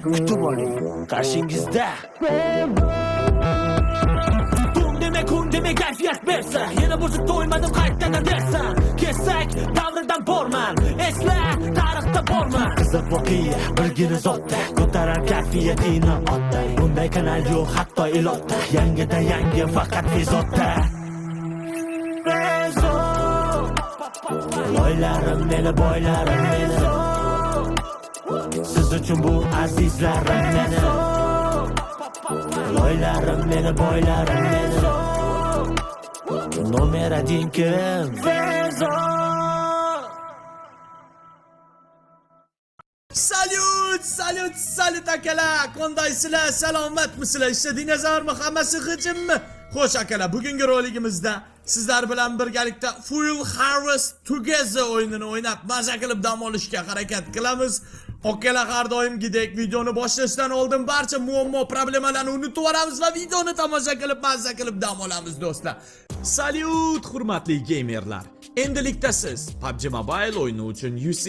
Kutib oling. Qarshingizda Kun deme kun deme kayfiyat bersa, yana bo'lsa to'ymadim qaytadan dersan. Kelsak davridan borman, esla tarixda borman. Qiziq voqea birgina zotda, ko'tarar kayfiyatingni otday. Bunday kanal yo'q hatto ilotda, yangidan yangi faqat Fezotda. Loylarim meni, boylarim meni, siz uchun bu azizlarim meni. Loylarim meni, boylarim meni. Nomer один kim? Fezot. Salut, salut, salut akalar. Qandaysizlar? Salomatmisizlar? Ishda dinozormi? Hammasi g'ijimmi? Xo'sh akalar, bugungi roligimizda sizlar bilan birgalikda Fuel Harvest Together o'yinini o'ynab, maza qilib dam olishga harakat qilamiz. Akalar, har doimgidek videoni boshlashdan oldin barcha muammo, problemalarni unutib yuboramiz va videoni tomosha qilib, maza qilib dam olamiz do'stlar. Salut, hurmatli geymerlar. Endilikda siz PUBG Mobile o'yini uchun UC,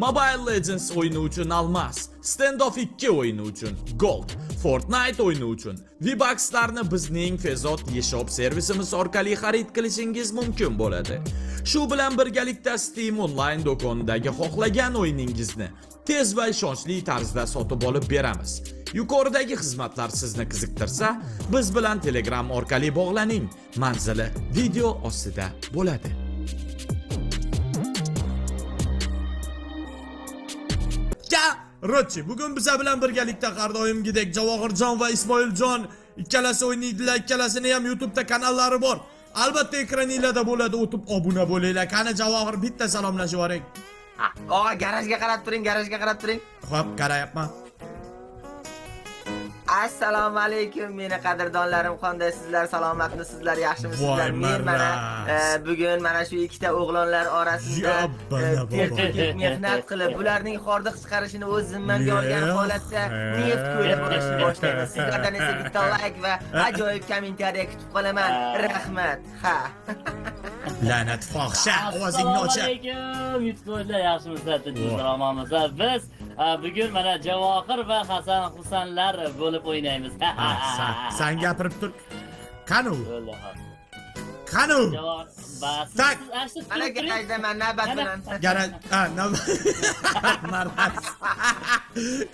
Mobile Legends o'yini uchun Almas, Standoff 2 o'yini uchun Gold, Fortnite o'yini uchun V-Bucks'larni bizning Fezot eShop servisimiz orqali xarid qilishingiz mumkin bo'ladi. Shu bilan birgalikda Steam onlayn do'konidagi xohlagan o'yiningizni tez va ishonchli tarzda sotib olib beramiz. Yuqoridagi xizmatlar sizni qiziqtirsa, biz bilan Telegram orqali bog'laning. Manzili video ostida bo'ladi. Короче, bugun biza bilan birgalikda har doimgidek Javohirjon va Ismoiljon ikkalasi o'ynaydilar, ikkalasini ham YouTube'da kanallari bor. Albatta ekraninglarda bo'ladi, o'tib obuna bo'linglar. Qani Javohir, bitta salomlashib yuboring. Og'a, garajga qarab turing, garajga qarab turing. Xo'p, qarayapman. Assalomu alaykum meni qadrdonlarim, qandaysizlar, salomatmisizlar, yaxshimisizlar? Voy, Men mana maraz. Bugun mana shu ikkita o'g'lonlar orasida Ya bana ter baba. to'kib mehnat qilib, bularning hordiq chiqarishini o'z zimmamga olgan holatda neft ko'ylab olishni boshlaymiz. Sizlardan esa bitta like va ajoyib kommentariya kutib qolaman. Rahmat. Ha. La'nat fohisha, ovozingni Assalomu o'chir. alaykum yurtdoshlar, yaxshimisizlar, tinchmisizlar, omonmisizlar? Biz bugun mana Javohir va Hasan Husanlar bo'lib o'ynaymiz. Ha, san gapirib tur. Qani u? Bo'ldi, hop. Qani u? Javohir, bas. Tak. Siz Mana turib turing. garajdaman navbat bilan. Garaj, ha, maraz.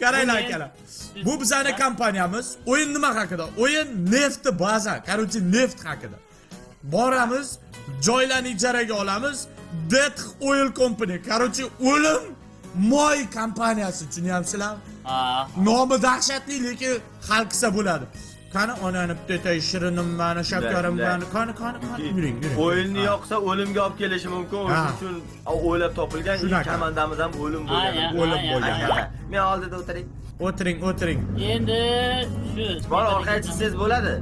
Qaranglar akalar. Bu bizani kompaniyamiz. O'yin nima haqida? O'yin nefti baza, короче, neft haqida. Boramiz, joylarni ijaraga olamiz. Death Oil Company, короче, o'lim moy kompaniyasi, tushunyapsizlarmi? Ha. Nomi dahshatli, lekin hal qilsa bo'ladi. Qani onani bitta shirinim mani, shakarim mani, qani, qani, qani, yuring, yuring. O'yinni yoqsa o'limga olib kelishi mumkin. Ha. O'shuning uchun o'ylab topilgan ilk Shunaqa. komandamiz ham o'lim bo'lgan. Aynen, O'lim aynen, bo'lgan. aynen. Men oldida o'tiring. O'tiring, o'tiring. Endi shu Bor, orqaga chiqsangiz bo'ladi.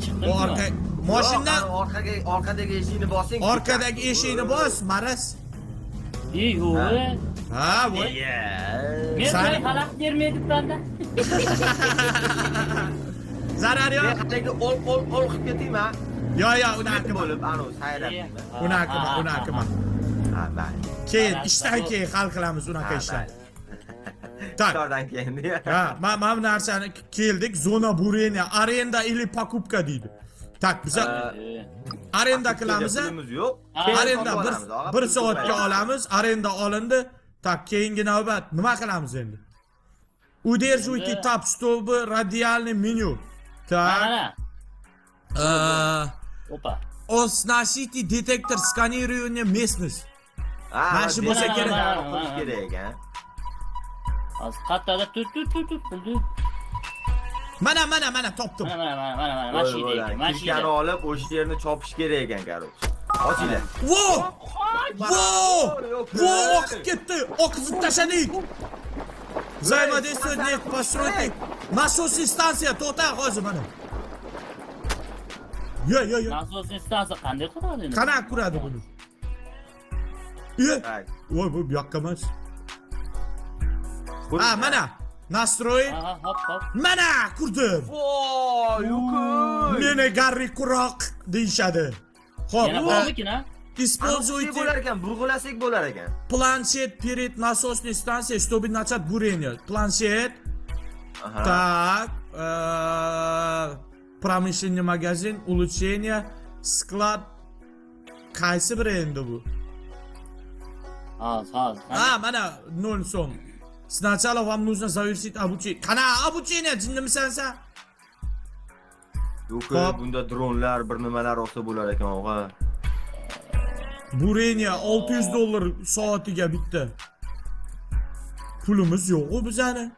Chiqdimmi? Bu orqa mashina Yo'q, orqaga, orqadagi eshikni bosing. Orqadagi eshikni bos, maraz. Ey, yo'q. Ha, voy. Men San- xalaqit bermaydi-da. Zarari Men yo'q. haligi ol ol ol qilib ketaymi? Yo, yo, unaqa qilma. Bo'lib, anu sayrab. Unaqa qilma, unaqa qilma. Ha, mayli. Keyin ishdan keyin hal qilamiz unaqa Ha, ishlarni. mayli. Так. Iftordan keyin. Ha, mana bu narsani keldik. Зона бурения, аренда или покупка deydi. Так, biza arenda qilamiz. A? Pulimiz yo'q. Arenda Sotib bir olamiz, og'a, bir pul soatga ko'payadi. olamiz. Arenda olindi. Так, keyingi navbat nima qilamiz endi? Удерживайте Endi- tab, чтобы радиальный меню. Так. Mana. Opa. Оснастите детектор сканирования местность. Ha, Mana shu bo'lsa mana kerak. qilish kerak ekan. Hozir qattada tut tut tut tut qildi. Mana, mana, mana topdim. Mana, mana, mana, mana, mana, mana shu Bo'ldi, ekan, mana shu. Kirkani olib o'sha yerni chopish kerak ekan, короче. Ochinglar. Vo! Vo! Vo, oqib ketdi. Oqizib tashladik. Взаимодействовать нефть постройте. Насосный станция, to'xta hozir mana. Yo, yo, yo. Nasos stansiya qanday quradi endi? Qanaqa quradi buni? E, Tak. voy, bu bu yoqqa emas. Ha, mana. Настроить. Ha, hop, hop. Mana qurdim. Voy, yuku. Meni Garri Quroq deyishadi. Xo'p, Yana bormikin, ha? Используйте bo'lar ekan, burg'ulasak bo'lar ekan. Планшет перед насосной станцией, чтобы начать бурение. Планшет. Aha. Так. Промышленный магазин, улучшение, склад. Qaysi biri endi bu? Hozir, hozir. Ha, mana 0 so'm. Сначала вам нужно завершить обучение. Qana обучение, jinnimisan sen? Yo'q, Hop. bunda dronlar, bir nimalar olsa bo'lar ekan, og'a. Бурение 600 dollar soatiga bitta. Pulimiz yo'q-ku bizani.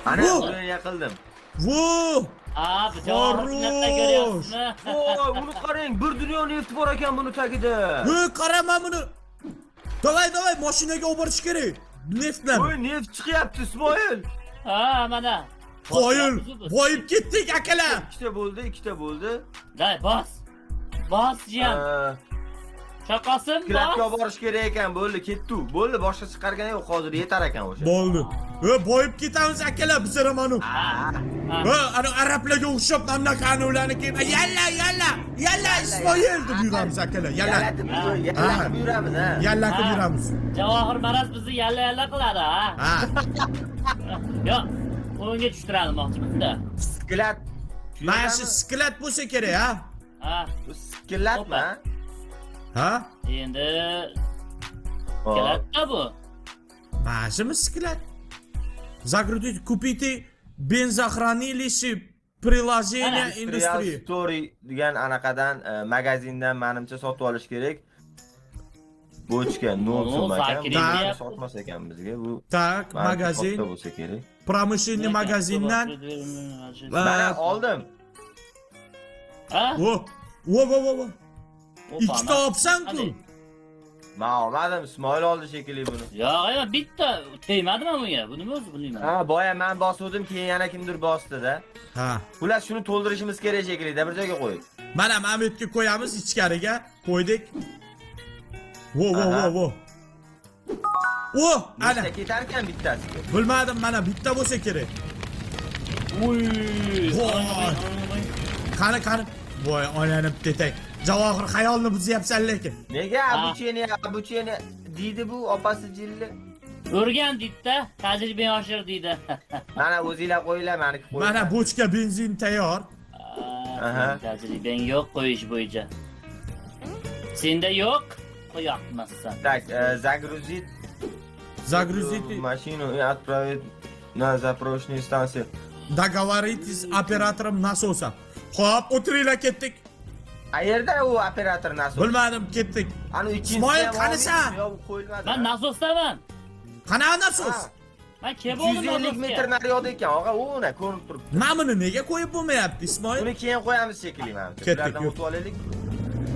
Ana, Bu- buni qildim. Vo! Ha, bu Javohir Хорош. sunnatda ko'ryapsizmi? Voy, uni qarang, bir dunyo neft bor ekan buni tagida. Hey, qarama buni. Давай, давай, mashinaga olib borish kerak. Neftlarni. Voy, neft chiqyapti, Ismoil. Ha, mana. Qoyil, boyib ketdik akalar. Ikkita bo'ldi, ikkita bo'ldi. Day, bos. Bos, jiyan. Chaqasim, Klapga bos. borish kerak ekan, bo'ldi, ketdi. Bo'ldi, boshqa chiqargani yo'q, hozir yetar ekan o'sha. Bo'ldi. E, boyib ketamiz akalar, bizlar ham anu. Ha, Ha, ana arablarga o'xshab mamlakani ularni kelib, yalla, yalla, yalla Ismoil deb yuramiz akalar, yalla. Yallatib yallatib yuramiz, ha. Yalla qilib Ha. yuramiz. Javohir maraz bizni yalla yalla qiladi, ha. Ha. Yo'q, o'yinga tushtiradi moqchimiz-da. Склад. Mana shu склад bo'lsa kerak, ha? Ha, Bu склад mi? Opa. Ha? Endi Hop. keladida bu. Mana shumi склад? Загрузить, купите бензохранилище приложение Ana, индустрии. Story degan anaqadan, magazindan manimcha sotib olish kerak. Bochka 0 so'm ekan. Zakir Bu sotmas ekan bizga bu. Так, Manimcha magazin, katta bo'lsa kerak. промышленный magazindan. Mana oldim. Ha? Vo, vo, vo, vo, vo. Opa, Ikkita olibsan-ku. Qanday? Men olmadim, Ismoil oldi shekilli buni. Yo'q, yo'q, bitta tegmadim men bunga. Bu nima o'zi bilmayman. Ha, boya men bosuvdim, keyin yana kimdir bosdi-da. Ha. Xullas shuni to'ldirishimiz kerak shekilli-da, bir joyga qo'yib. Mana mana bu yerga qo'yamiz ichkariga. Qo'ydik. Vo, vo, vo, Aha. vo. O, ana. Nechta ketar ekan bittasiga? Bilmadim, mana bitta bo'lsa kerak. Uy. Voy. Qani, qani. Voy, aylanib tetak. Javohir xayolni buzyapsan lekin. Nega обучение, обучение deydi bu opasi jilli? O'rgan deydi-da, tajribang oshir deydi. Mana o'zinglar qo'yinglar, meniki qo'yinglar. Mana bochka benzin tayyor. Aha. Tajribang yo'q qo'yish bo'yicha. Senda yo'q, qo'yoqmassan. Так, загрузить Загрузить машину и отправить на заправочную станцию. Договоритесь с оператором насоса. Xo'p, o'tiringlar, ketdik. Qayerda u operator nasos? Bilmadim, ketdik. Ani ikkinchisi Ismoil, ham qanisan? olmaydi, yo'q, qo'yilmadi. Men nasosdaman. Qanaqa nasos? Ha. Men kelib oldim 250 nasosga. Metr naryoqda ekan, og'a, u uni ko'rinib turibdi. Mana buni nega qo'yib bo'lmayapti, Ismoil? Buni keyin qo'yamiz shekilli manimcha. Ketdik, Bulardan yur. o'tib olaylik.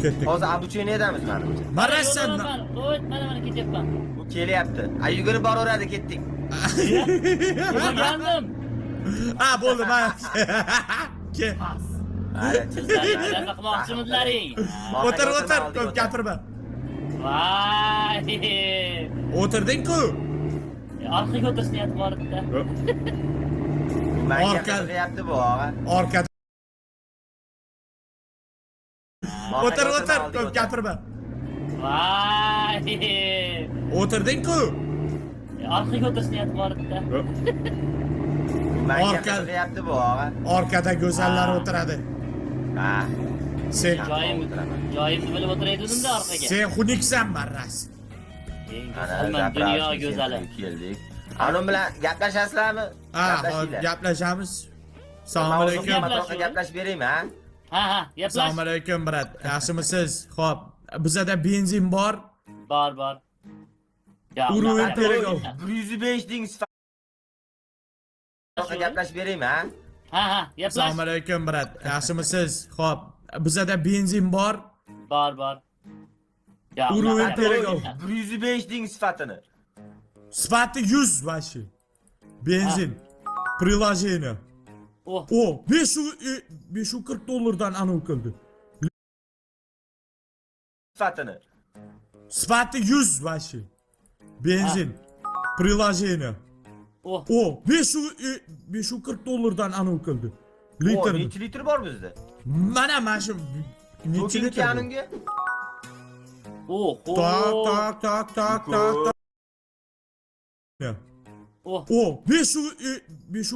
Ketdik. Hozir обучение damiz manimcha. Marasan. Yo'q, Qo'y, mana mana ketyapman. Bu kelyapti. A yugurib boraveradi, ketdik. Yugurgandim. Ha, bo'ldi, mana. Ke. Ana, Sizlar qilmoqchimidlaring? O'tir, o'tir, ko'p gapirma. Voy. O'tirding-ku. Orqaga o'tirish niyati bor edi. Menga qiziqyapti bu, og'a. Orqada. Orqaga O'tir, o'tirma, o'tir, oldiga ko'p o'tir. gapirma. Voy. O'tirding-ku. Orqaga o'tirish niyati bor edi. Menga qiziqyapti bu, og'a. Orqada go'zallar Ha. o'tiradi. Ha. Sen Joyim joyimni bilib o'tiraydim-da orqaga. sen xunuksan, barras. Eng Ana, go'zalman, dunyo заправочный go'zali. центр ga keldik. Anu bilan gaplashasizlarmi? Ha, hop, Gaplashinglar. gaplashamiz. Man Assalomu o'zim alaykum. matroqqa gaplashib beraymi, ha? Ha, gaplash. Assalomu alaykum, брат. Yaxshimisiz? Xo'p, bizada benzin bor. Bor, bor. Ya, Уровень unaqa- перегон. 105 ding sifat. Gaplashib beraymi, ha? Ha, gaplash. Assalomu alaykum, брат. Yaxshimisiz? Xo'p, bizada benzin bor. Bor, bor. Ya, Уровень unaqa- перегон. 105 ding sifatini. Sifati 100 вообще. Benzin. Приложение. Oh, O 500 540 dollardan anavi qildi. Sifatini. Sifati 100 вообще. Benzin. Приложение. oh. O 500 540 dollardan anavi qildi. O, Litr. necha litr bor bizda? Mana shu necha To'king litr? Bu? unga. Oho. Так, так, так, так, так, так. Oh. O, 5 5